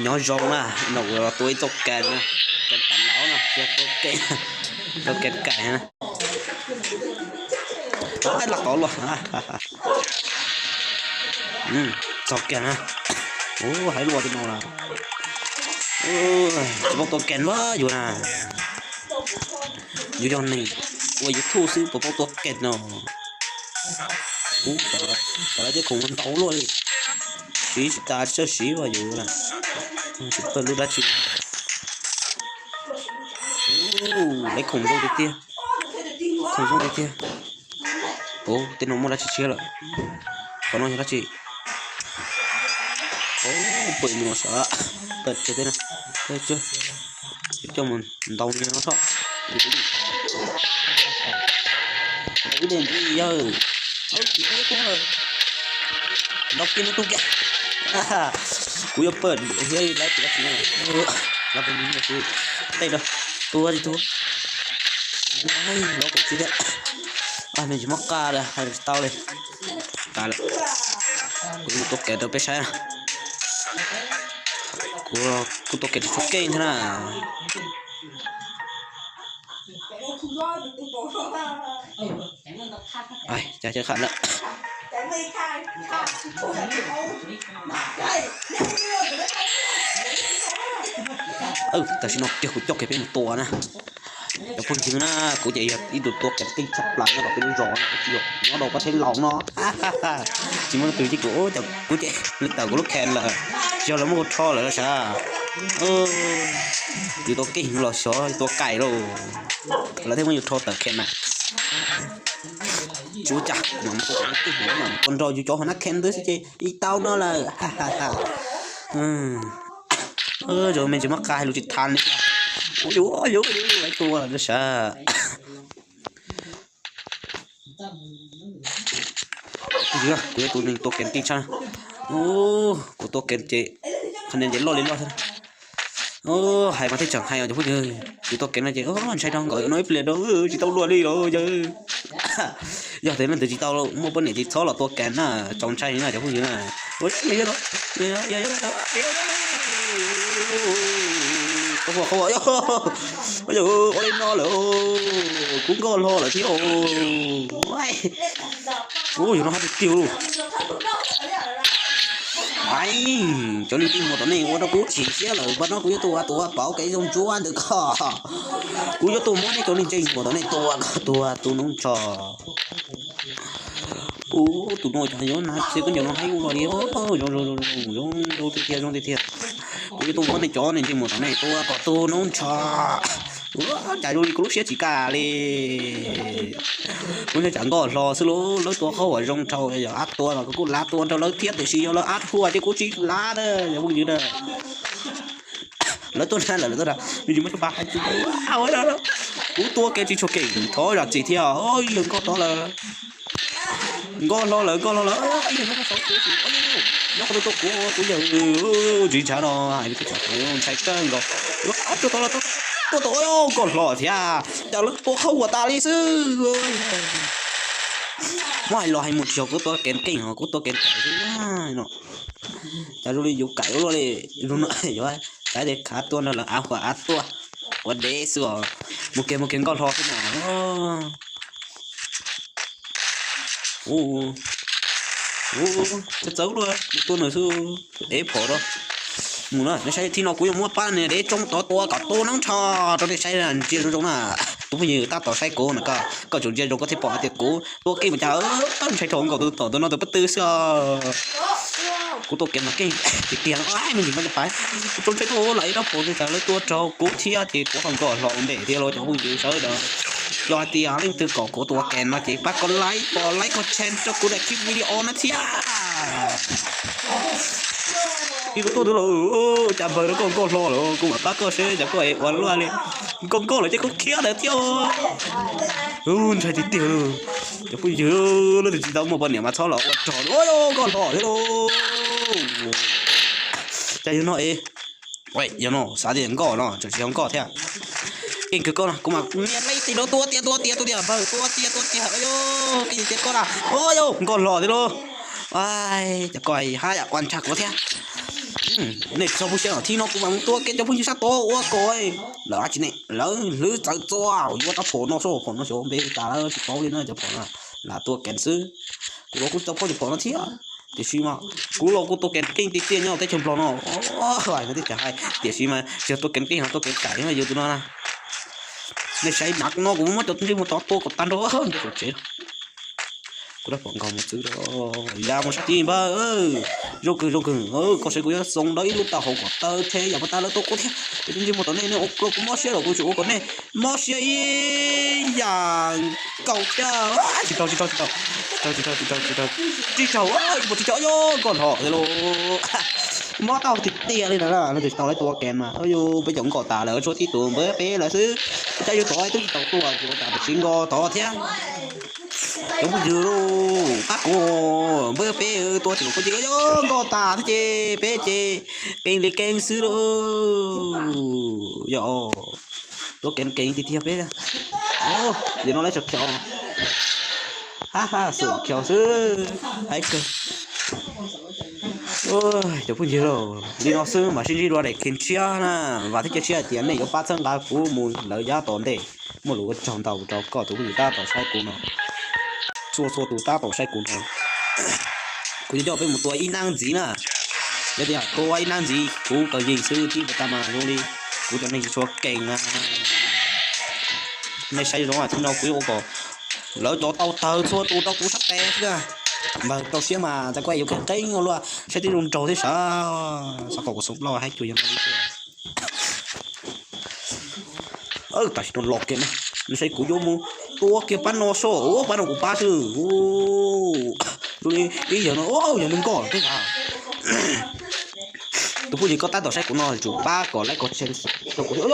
Nyob zoo na, no kuv los tua ib txoj kas na, kas tas laus no, tua kas, tua kas kaim na. Laj tod luaj. Txog kas na. Ua hais lus tej no na. Tsis paub tua kas luaj yus na. Yus yog neeg ua YouTube xwb puas paub tua kas no. Ub, tau lawv tej khoom ntau luaj li. Siv tsis tas, tsis txawj siv ua yus na. Tsis pawg lub dab tsi. Ub, lawv khoom zoo tiag tiag. Khoom zoo tiag tiag. Ub, tej no muaj dab tsi tshiab lawm? Qhov no yog dab tsi? Ub, pw mus no sav. Pawg tseg tej no. Coj mus ntau li no tso. Ntau ib daim ntxiv yawg. Ntau kiag no tuaj kiag. Kuv yuav pawg thiab lawv tsis dab tsi no. Lawv pawg ntxiv xwb. Tej no tua tsis tua. Lawv pawg ntxiv thiab. Nws tsis muab qaj li, hais tsis tau li. Tas lawm. Kuv tua kas rau peb saib na. Kuv, kuv tua kas tsis tshua keej thiab na. Cas cia kham lawm. Tam sim no kiag kuv coj kiag peb mus tua na. Cov phooj ywg na, kuv ces yog ib tug tua kas keej tshaj plaws nyob rau peb lub zos, nyob rau pab teb laus no. Tsis muaj leej twg cia kuv, kuv ces li tawm kuv lub kas lawm, tsis yog lawv muab kuv rho lawm los sav. Yus tua keej los xyov tua kaim lauj, lawv thiaj muab yus rho tawm kas na. Tsis ua cas, tua nrog yus cov hauv nab kas ntawd xwb ces ib tau no lawm. Zoo me ntsis muab qaj hais lus tsis tha li. Ua yus, ua yus, ua yus, tua lawm sav. Kuv yog tus neeg tua kas keej tshaj. Kuv tua kas ces qhov niag ces loj li loj thiab. Hais mas thiaj tseem hais os cov phooj ywg, kuv tua kas no ces ntshai rau nkawd no ib pliag rau tsis tau luag li los yawg. Yog tias leej twg tsis tau muaj poj niam ces txhob los tua kas na, txaus ntshai na cov phooj ywg na. Ua li no lawm, kuv nkoj hlo lawm thiab. Ub, yus no haj tiag tiag lauj. Cov neeg ntsej muag tom nej ua rau kuv chim siab lawm, pab no kuv yuav tuaj ua tuaj pauv kev zoo ntsuab ntawm ko. Kuv yuav tuaj muab nej cov neeg ntsej muag tom nej tua, tuag tus noob ntsho. Ub, tus no cas yuav na, txiv koj ncaws no heev ua luaj li, zoo zoo zoo zoo tiag tiag, zoo tiag tiag. Kuv yuav tuaj muab nej cov neeg ntsej muag tom nej tua kom tuag noob ntsho. Ua cas zoo li kuv lub siab tsis kaj li. Kuv ntshe tsam nkoj hlo xwb lauj, lawv tua qhov uas zoo dhau yog ab tua mas kuv kuj lav tua nrog lawv thiab, tiam sis yog lawv ab huaj ces kuv tsis lav na, yog phooj ywg na. Lawv tuaj na, lawv tuaj na, nws tsis muaj tshaj pa hais tias kuv tua kev tsis tshua kev thov zam txim thiab. Yawg nkoj tod lawm, nkoj hlo lawm, nkoj hlo lawm, yawg nyob qhov twg tuaj kuv, kuv yawg tsis ntshaw no, hais li tsis tshua ntshai kawg nkaus. Tuaj tod, tuaj tod, nkoj hlo thiab, cas lawv tua qhov uas tas li xwb. Muab hais los hais mus tsis yog kuv tua kev keej, kuv tua kev kaim xwb no. Cas zoo li yus kaim ua luaj li, zoo no yuav kav tias khav tuaj nrog lawv av huam av tuaj ua dev xwb os. Mus kiag mus kiag nkoj hlo xwb na. Ub, txawv txawv luaj, mus tua nws xwb, ev phom rau. Mus na, nej saib, tib no kuv yuav muab pab niag dev tsoo tod tua kom tuag noob ntsho rau nej saib, ntsia zoo zoo na. Tus phooj ywg tab tom saib kuv na, koj tsum ntsia zoo koj thiaj pom hais tias kuv tua keej mas cas ntshai rau nkaus tus tom tus no tus pab tw xwb os. Kuv tua kev mas keej tiag tiag no, me ntsis nqa cov pais, kuv tso ntshai tuaj lawm ib rab phom, tsam lawv tua raug kuv thiab ces kuv ho nkoj hlo ua ntej thiab lauj cov phooj ywg sawv daws. Yog hais tias leej twg kom kuv tua kev no ces pab kov like, pom like, kov share rau kuv daim clip video no thiab. Kuv tuaj tus lawm, cas npawg rau koj nkoj hlo lawm, kuv mam pab koj seb cas koj es ua luaj li. Nkoj nkoj lawm ces kuv khiav ntawd thiab. Ntshai tiag tiag lauj. Cov phooj ywg, leej twg tsis tau muaj poj niam mas txhob los ua rog, nkoj hlo thiab lauj. Cas yog no es, yog no xav tias nkoj no tseem tsis yog nkoj thiab. Keej kawg koj no, kuv mam nias like tim no, tua tiag tua tiag tua tiag npawg, tua tiag tua tiag, keej tiag koj na. Nkoj hlo thiab lauj. Cas koj haj yam ua ntshai kuv thiab. Nej tsis txhob pub siab no, thib no kuv mam mus tua kev cov phooj ywg sab tod ua kom lawv dab tsi ne, lawv hlwb txawv txua yuav rab phom no xwb, phom no xyov npe tas lawm tsis paub li na cov phom no, lam tua kev xwb. Kuv los kuj tsis tau paub cov phom no thiab, tiam sis mas kuv los kuj tua kev keej tiag tiag nyob teb chaws Nplog no. Hais no twb tsis hais tiam sis mas tsis yog tua kev keej ho tua kev kaim yog tus no na. Nej saib nav no kuv muab cov ntsej muag tod tua kom tag nrho ntu tsev. Kuv rab phom nkaus mus xwb, ya mus sab tid npawg. Zoo kawg zoo kawg, koj saib kuv yuav xoo dawb ib lub taub hau kom taw rhe yam pas tas lawv tua kuv thiab. Cov ntsej muag tom nej, nej ua kuv mob siab los kuv tsis ua kom nej mob siab ib yam nkaus thiab. Tsis raug tsis raug tsis raug tsis raug tsis raug tsis raug tsis raug tsis raug tsis raug, tsis raug, yog nkoj hlo thiab lauj. Mob tau tiag tiag li na, leej twg tsis tau lawv tua kev mas yus peb cov nkoj tas lawm tshuav tib tus npawg peb lawm xwb. Cas yus tod twb tsis tau tua, ua cas tam sim nkoj tod thiab. Cov phooj ywg lauj, pab kuv, npawg peb tua tim kuv ces yog nkoj tas thiab ces peb ces peb li keeb xwb lauj. Yog tua kev kev tiag tiag peb. Yog no lawv tseem khiav, ha ha, xwm khiav xwb, haib kawg. Cov phooj ywg lauj, li no xwb mas sib ntsib dua daim kheej tshiab na. Vam thiab cia siab hais tias nej yuav pab txhawb nqa kuv mus lawv yav tom ntej. Muaj lus ua tsaug ntau rau koj tus phooj ywg tab tom saib kuv no, txhua txhua tus tab tom saib kuv no. Kuv yuav coj peb mus tua ib hnab ntxiv na. Yog tias tua ib hnab ntxiv kuv kawg yeej xwb, tib npua tag mas zoo li kuv cov neeg tsis tshua keej na. Nej saib zoo, thib no kuv yuav ua kom lawv cov tau tawg txhua tus rau kuv sab tes xwb. Npawg rau siab mas txawm kuj yuav kawg qeeb ua luaj, saib twb zoo nraug thiab sav. Xav kom kuv xov loj haib cuag yog no li. Tam sim no los kiag na, nej saib kuv yuav mus tua kiag pab no soj, pab no kuv pab xwb. Zoo li ib yawg no yog neeg nkoj thiab. Tus phooj ywg koj tab tom saib kuv no tsum pab kom like kom share rau kuv thiab.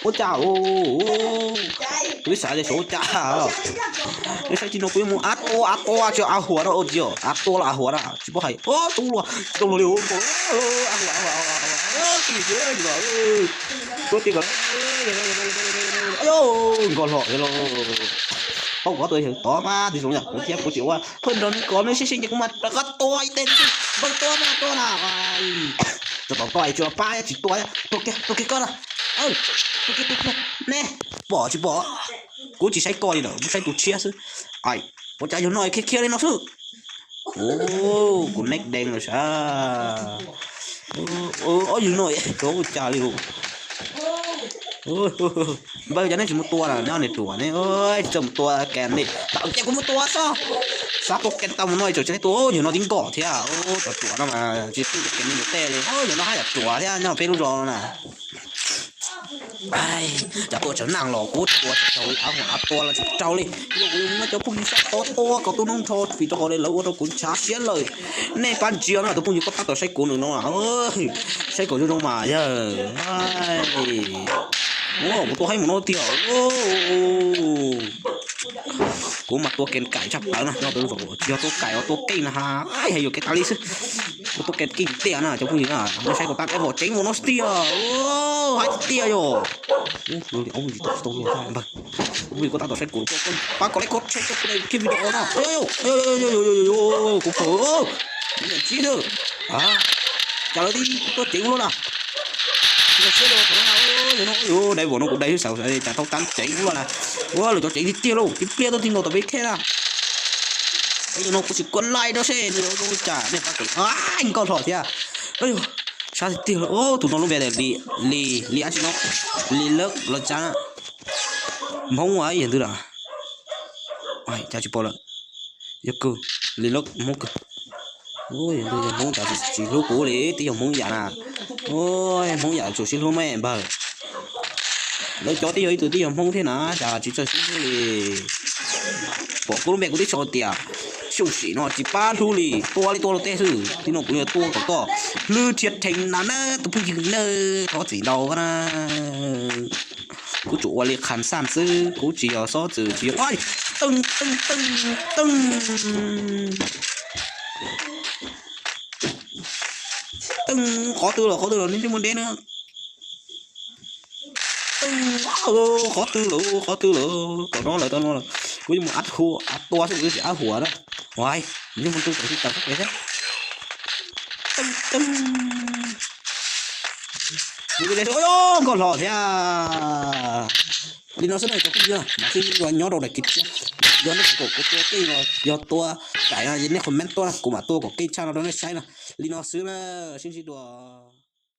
Ua cas, kuv twb xav tias xyov ua cas. Nej saib tib no kuv yuav mus av tua av tua tsis av huam na, tsis av tua los av huam na tsis paub hais. Tub luag tsis tau luag li, av huam, av huam, av huam, tua ti kom nkoj hlo thiab lauj. Paub kuv tua yawg tod mas tsis zoo yam kuv thiab, kuv tsis ua pheej nrog nws kom nws sib sib ces kuv mas rov qab tua ib teg, npawg tua na tua na. Tau tau tsis pab tsis tua, tua kiag tua kiag koj na. Tua kiag tua kiag ne, pom tsis pom? Kuv tsis saib koj li lawm, kuv saib tus tshiab xwb. Ua cas yog no khiav khiav li no xwb. Kuv neeg deeg lawm sav. Ob yawg no ua cas li. Npawg, cas nej tsis mus tua na, nyob niag ruam ne, tsis txawj mus tua kev li. Tam cia kuv mus tua sob. Xav tua kev tau mus no tseem tsis tua, yawg no tib nkoj thiab. Cov ruam no mas tsis pub kev me nyuam tej li, yawg no haj yam ruam thiab nyob peb lub zos no na. Cov tua tsav naj los kuv tua tsis raug li, av huam av tua los tsis raug li. Yog kuv yuav muab cov phooj ywg sab tod tua kom tu noob nrho vim rau qhov lawv ua rau kuv ntshav siab lawm. Nej pab ntsia na, tus phooj ywg koj tab tom saib kuv nws no, saib kom zoo zoo mas yawg. Kuv tua haib mus no tiag. Kuv mas tua kev kaim tshaj plaws na, nyob peb lub zos tsis yog tua kaim os, tua keej na ha. Hais yuam kev tas li xwb. Kuv tua kev keej tiag na cov phooj ywg na, nej saib kom tag kev vom tseev mus no tiag. Hais tiag yog. Ua li ob tsis tau tsis tau luag npawg. Tus phooj ywg koj tab tom saib kuv, pab kom like kom share rau kuv daim video no. Kuv pom, niam txiv xwb. Cas lawv twb tuaj ceev luaj na. Tsis tau siab li, thaum no na, dai vauv no kuv dai xwb xav cas tau tag ceev luaj na. Ua lawv cov ceev tiag tiag lauj, tib pliag tuaj tib nkaus tom peb khej na. Tus no kuv tsis kua laij no seb nws zoo li cas, nej pab kev nkoj hlo thiab. Sab tiag tiag lauj, tus no lub npe li, li, li dab tsi no, li lawm los cas. Hmoob ib yam ntawd lawm. Cas tsis pom lawm. Yog kawg, li lawm Hmoob kawg. Yog Hmoob cas tsis hlub kuv li, twb yog Hmoob yam na. Hmoob yam tsum sib hlub me npawg. Lawv cov twb yog ib tug twb yog Hmoob thiab na, cas tsis txawj sib hlub li. Pom kuv lub npe kuv twb sau tias xyoo sim no tsis pab hlub li, tua li tua luag tej xwb. Tib no kuv yuav tua kom koj hlwb rhiab rheev na na tus phooj ywg na, thov txim ntau na. Kuv tsuas ua li qha xaj xwb, kuv tsis yog xob txwm tsis yog. Teej teej teej teej teej, qhov twg los qhov twg los, nej mus deb na. Teej, qhov twg lawm, qhov twg lawm, tom no lawm, tom no lawm. Kuv yuav mus av hu, av tua xwb, kuv yuav tsis av huam na. Uas, kuv yuav mus tu tom tsis tawm sab pem thiab. Teej teej. Nkauj hlo thiab. Li no xwb na cov phooj ywg, mam sib ntsib dua nyob rau daim clip tshiab. Yog nej tsis pom kuv tua keej los yog tua kaim no nej comment tuaj, kuv mam tua kom keej tshaj no rau nej saib na. Li no xwb na, sib ntsib dua.